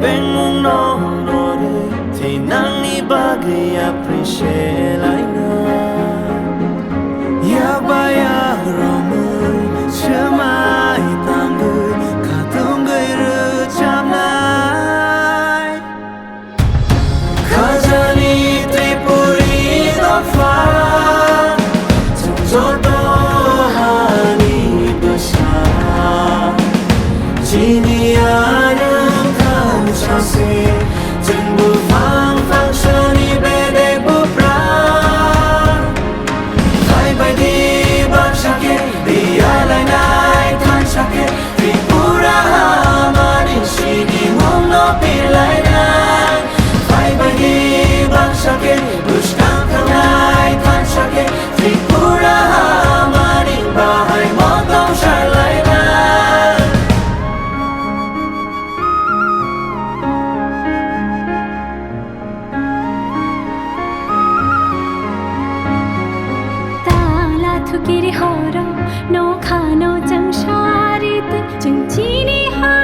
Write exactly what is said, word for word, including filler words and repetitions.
Bengmung no nore, tei nangni bagwi appreciate laina. Yak ba yak romwi, swmai tangwi, khatungwi rwchapnai. Khajani Tripuri dopha, chwng joto hani bwsa. Chini anwng thansa se, chwng buphang phangsani bedek buphra. Phai bai di baksa khe, biyalainai thansa khe, Tripura hamani sinimungno pilainai. Phai bai di baksa khe, bwskang thangnai thansa khe, Tripura hamani bahai motong sarlainai. Tala thukiri horo, nokhano chwng sari twi, chwng chini ha